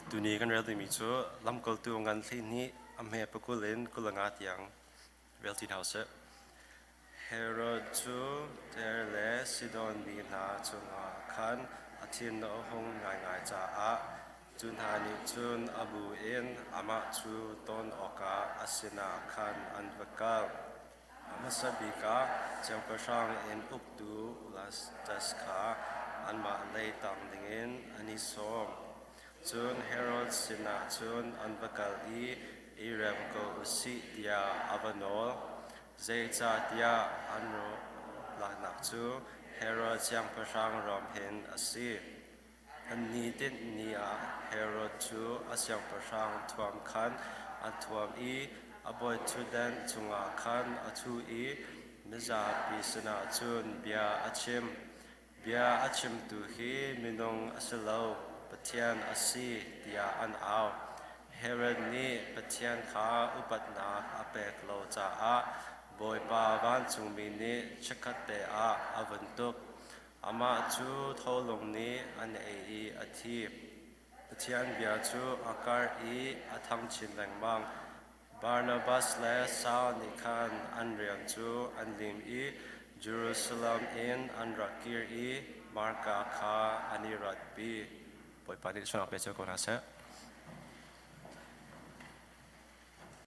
Tuni kan rel dingmi cu lamkaltu ngan 12 a hme pakul in 25 tiang rel ti hna usih. Herod cu Tyre le Sidon mi hna cungah khan a thin a hung ngaingai caah cu hna nih cun a bu in amah cu ton awkah a sinah khan an va kal. A hmasa bik ah siangpahrang inn uktu Blastus kha anmah lei tang dingin an i sawm. Cun Herod sinah cun an va kal i i rem ko u sih tiah a va nawl. Zeicahtiah an rawlaknak cu Herod siangpahrang ram hin a si. An ni tinh ni ah Herod cu a siangpahrang thuam khan a thuam i a bawiṭhutdan cungah khan a ṭhu i mizapi sinah cun bia a chim. Bia a chimtu hi minung a si lo, Pathian a si, tiah an au. Herod nih Pathian kha upatnak a pek lo caah Bawipa vancungmi nih chikkhatte ah a vun tuk. Amah cu tholung nih an ei i a thi. Pathian bia cu a karh i a thang chin lengmang. Barnabas le Saul nih khan an rian cu an lim i Jerusalem in an rak kir i Marka kha an i ratpi. Bawipa nih sualnak pe cio ko hna seh.